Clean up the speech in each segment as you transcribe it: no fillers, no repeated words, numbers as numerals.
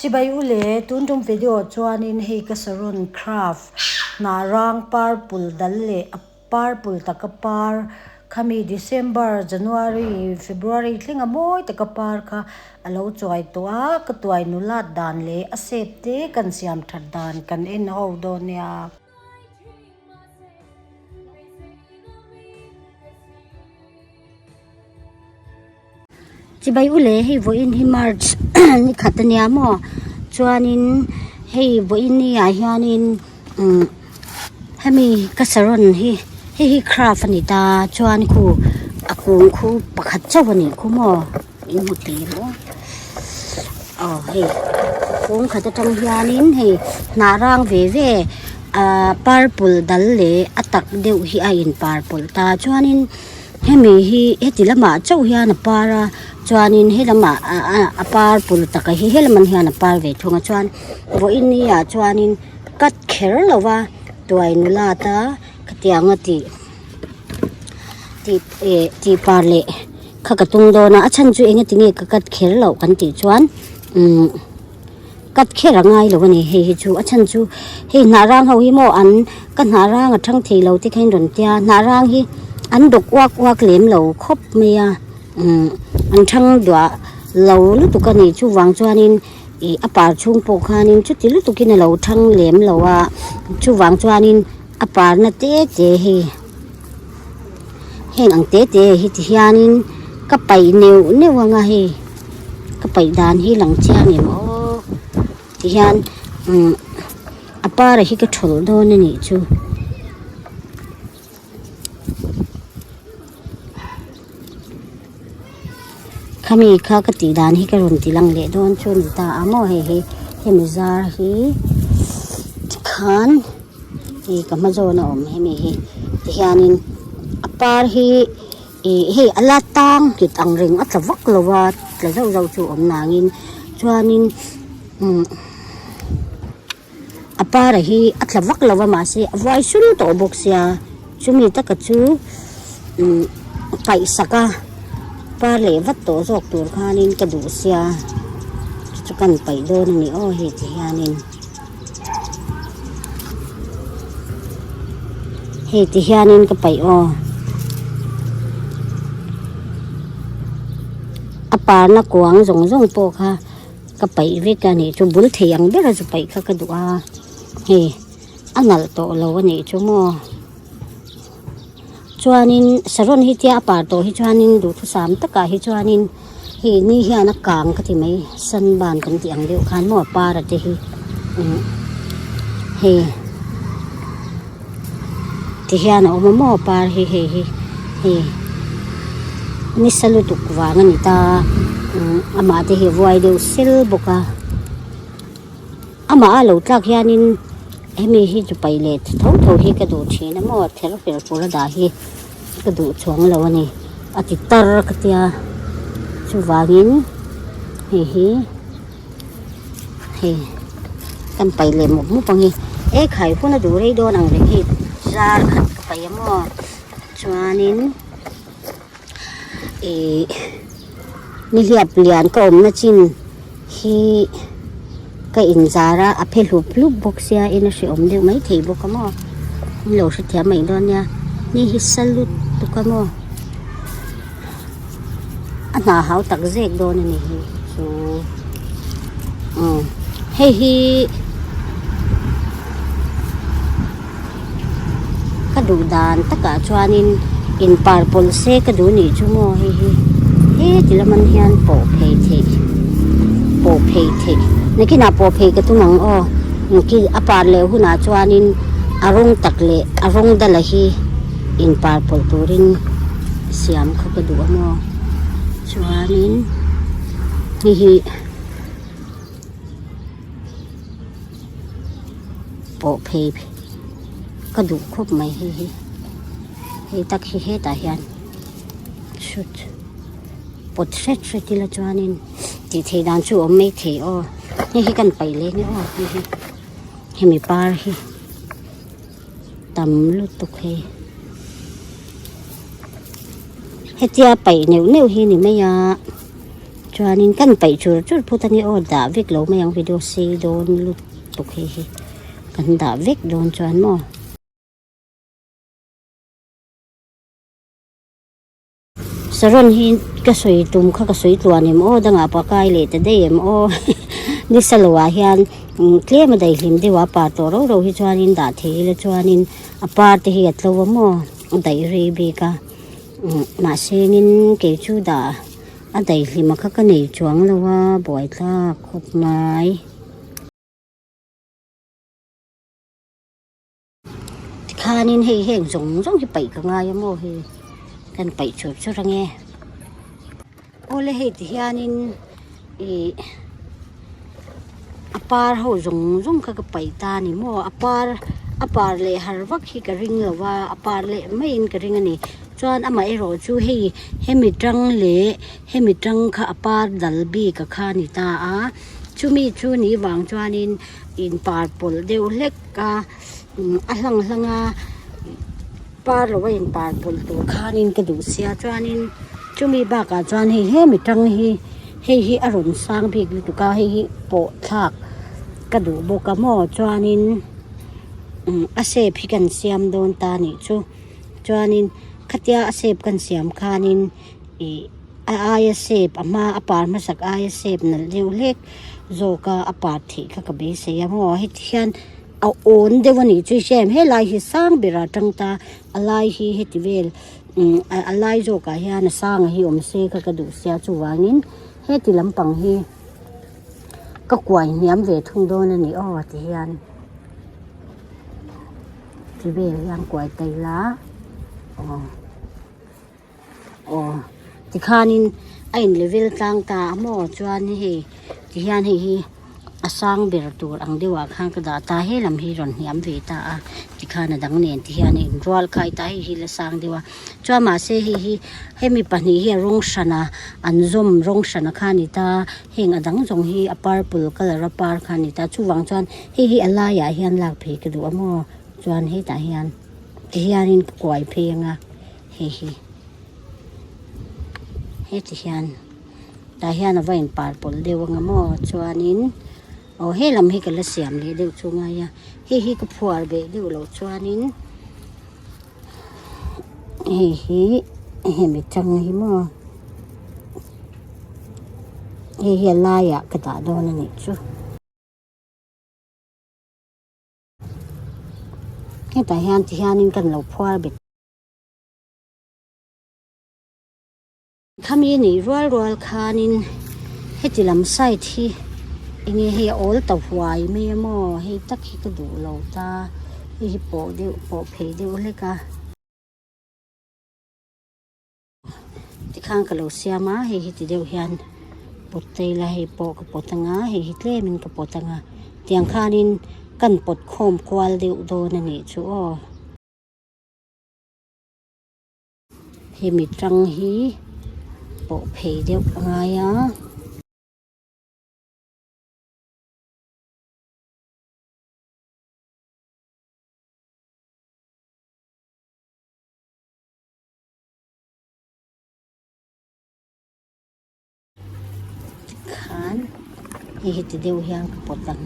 Chibai u le, tun tum video chuanin hei ka saron craft hnah rang purple dal leh a purple taka par khami December, January, February thlenga mawi taka par kha a lo chuai tawh a, ka tuai nulat dan leh a shape te kan siam that dan kan en ho dawn nia. Chibai u le hei vawiin hi March ni khat ania maw chuanin hei vawiin ni ah hianin umm hemi ka saron hi hei hi craft a ni ta chuan khu a kung khu pakhat chauh a nih khu maw in hmu thei maw aw hei kung khat atang hianin hei hnah rang ve ve ahh purple dal leh a tak deuh hi a in par pawlh ta chuanin. Hemi hi heti lamah chauh hian a par a chuanin he lamah a par pul taka hi he lamah hian a par ve thung a chuan vawiin ni ah chuanin cut kher lo va tuai nula ta khatiang a tih tih eh tih par leh kha ka tum dawn a a chhan chu eng ati nge ka cut kher loh kan tih chuan umm. Cut kher a ngai lo a ni hei hi chu a chhan chu hei hnah rang ho hi maw an ka hnah rang a thang thei lo te kha in rawn tia hnah rang hi an dawk uak uak lem lo khawp mai a umm an thang duah lo lutuk a ni chuvang chuanin ih a par chhung pawh khanin chuti lutukin a lo thang lem lo a chuvang chuanin a parna te te hei heng ang te te hi ti hianin ka paih neuh neuh ang a hei ka paih dan hi lang chiang em aw ti hian umm a para hi ka thawlh dawn a nih chu. Khami kha ka tih dan hi ka rawn ti lang leh dawn chu a ni ta a maw hei hi hemi zar hi tikhan hei ka hma zawn a awm hemi hi tihianin a par hi ih hei a la tang nghet ang reng a tla vak lo a tla zauh zauh chu a awm nangin chuanin umm. A para hi a tla vak lo a mahse a vuai sul tawh bawk sia chumi taka chu umm paih sak a par leh vat tawh zawk tur khanin ka duh sia chu chu kan paih dawn a ni aw hei ti hianin hei ti hianin ka paih aw a parna kuang zawng zawng pawh kha. Ka paih vek a nih chu bul thei ang ber a zu paih kha ka duh a hei a nalh tawh lo a nih chu maw chuanin saron hi tia a par tawh hi chuanin duhthusam takah hi chuanin hei ni hian a kang ka ti mai sunburn kan tih ang deuh khan maw a par a te hi umm hei ti hian a awm a maw par hi hei hi hei nisa lutuk vang a ni ta umm amah te hi a vuai deuh sel bawk a amah a lo tlak hianin hemi hi chu paih leh tho tho hi ka duh thin a maw ther fer fur a dah hi ka duh chuang lo a ni a ti tar ka tia chuvangin hei hi. Hei kan paih leh mup mup ang hi e khai hun a duh rei dawn ang reng hei zar khat ka paih a maw chuanin ih nihliap lian ka awmna chin hi ka inzar a a phe hlup hlup bawk sia in a hrehawm deuh maithei bawk a maw in lo hrethiam mai dawn nia ni hi salut tuk a maw. A hna hau tak zek dawn a ni hi chu umm hei hi ka duh dan takah chuanin in par pawlh se ka duh nih chu maw hei hi heti lam an hian pawh phei theih pawh phei theih nakinah pawh phei ka tum ang aw a par leh hunah chuanin a rawng tak leh a rawng dala hi. Inpar pawlh turin siam kha ka duh a maw chuanin hei hi pawh phei ka duh khawp mai hei hi hei tak hi hetah hian chhut pawt hret hret ila chuanin tih theih dan chu a awm maithei aw hei hi kan paih leh nia aw hei hi hemi par hi. Tam lutuk hei. Hetia paih neuh neuh hi ni mai a. Chuanin kan paih chur chur phut a ni aw dah vek lo mai ang video sei dawn lutuk hei hi kan dah vek dawn chuan maw. Saron hi ka sawi tum kha ka sawi tluan em aw dangah pawh a kai leh ta daih em aw ni sa loah hian tlem a daihlim deuh a par tawh rau rau hi chuanin dah thei ila chuanin a par te hi a tlo a maw a daih rei bik a mahse nin kei chu dah a daihlim a kha ka nei chuang lo a buaithlak khawp mai. Tikhanin hei heng zawng zawng hi paih ka ngai a maw hei kan paih chur chur ange awle hei ti hianin ih a par ho zawng zawng kha ka paih ta a ni maw a par a par leh har vak hi ka ring lo va a par leh maiin ka ring a ni chuan amaherawh chu hei hemi tang leh hemi tang kha a par dal bik a kha a ni ta a chumi chu ni vang chuanin in par pawlh deuh hlek a a hlang hlang a par lo a in par pawlh tur khanin ka duh sia chuanin chumi bakah chuan hei hemi tang hi hei hi a rawn sang bik lutuk a hei hi pawh thlak ka duh bawk a maw chuanin a shape hi kan siam dawn ta a nih chu chuanin khatia a shape kan siam khanin ih a aia shape a hma a par hmasak aia shape nalh deuh hlek zawk a a par theih kha ka beisei a maw heti hian a awn deuh a nih chu i hria em helai hi sang berah atang ta a lai hi heti vel umm a lai zawkah hian a sanga hi awm se kha ka duh sia chuvangin heti lampang hi ka kuai hniam ve thung dawn a ni aw ti hian ti vel hian kuai ta ila aw. Aw tikhanin a in level tlang ta a maw chuan hei tihian hei hi a sang ber tur ang deuh ah khan ka dah ta he lam hi rawn hniam ve ta a tikhan a dang nen ti hian a in rual khai ta hei hi la sang deuh a chuan mahse hei hi hemi pahnih hi a rawng hran a an zawm rawng hran a kha a ni ta heng a dang zawng hi a purple colour a par kha a ni ta chuvang chuan hei hi a laiah hian lak phei ka duh a maw chuan hetah hian tihianin ka kuai phei ang a. Hei hi heti hian tah hian a va in par pawlh deuh anga maw chuanin aw he lam hi ka la siam leh deuh chu ngai a hei hi ka phuar beh deuh loh chuanin hei hi hemi chang hi maw hei hi a laiah ka dah dawn a nih chu. Hetah hian ti hianin kan lo phuar bet. Khami nih rual rual khanin heti lam side hi enge hei a awl ta huai mai a maw hei tak hi ka duh lo ta hei hi pawh deuh pawh phei deuh hlek a. Tikhan ka lo siam a hei hi ti deuh hian pawt ta ila hei pawh ka pawt anga hei hi tlemin ka pawt anga tiang khanin kan pawt khawm kual deuh dawn a nih chu aw. Hemi tang hi pawh phei deuh a ngai a. Tikhan hei hi ti deuh hian ka pawt ang.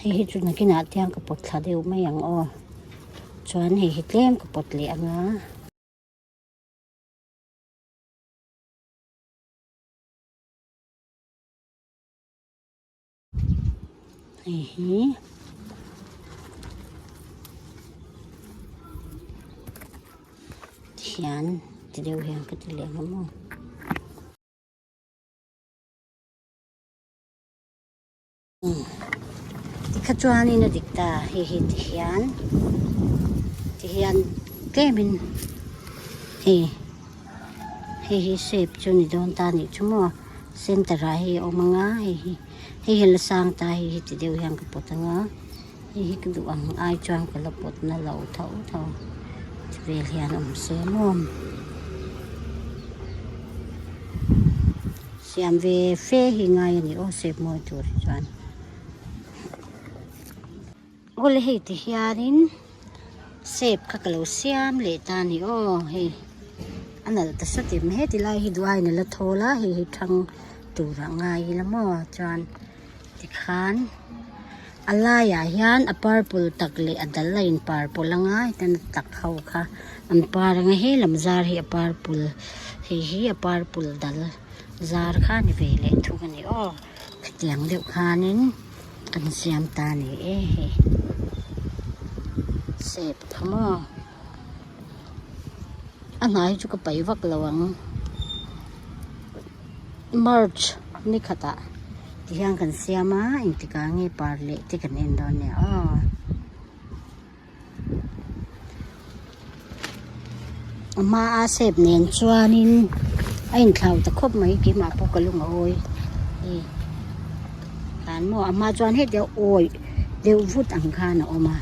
Hei hi chu nakinah tiang ka pawt thla deuh mai ang aw chuan hei hi tlem ka pawt leh ang a. Hei hi tihian ti deuh hian ka ti leh ang a maw. Tikha chuanin a dik ta hei hi ti hian ti hian tlemin hei hei hi shape chu ni dawn ta anih chu maw center ah hei a awm ang a hei hi hei hi la sang ta hei hi ti deuh hian ka pawt ang a hei hi ka duh ang ai chuan ka la pawt na lo tho tho ti vel hian awm se maw. Siam ve fe hi ngai a ni aw sep mawi tur hi chuan. Awle hei ti hianin Sep kha ka lo siam leh ta a ni aw hei a nalh ta sawt em heti lai hi duh aiin a la thawl a hei hi thang tur ah ngai ila maw chuan tikhan a laiah hian a purple tak leh a dal a in par pawlh anga hetiang a tak ho kha an par anga he lam zar hi a purple hei hi a purple dal zar kha a ni ve leh thung a ni aw khatiang deuh khanin. Kan siam ta ni e hei sep kha maw a hnai chu ka paih vak lo ang march ni khatah ti hian kan siam a engtikah nge par leh te kan en dawn nia aw. A hmaa sep nen chuanin a inthlau ta khawp mai keimah pawh ka lung a awi hei tan maw a hma chuan heti a awih deuh vut ang khan a awm a.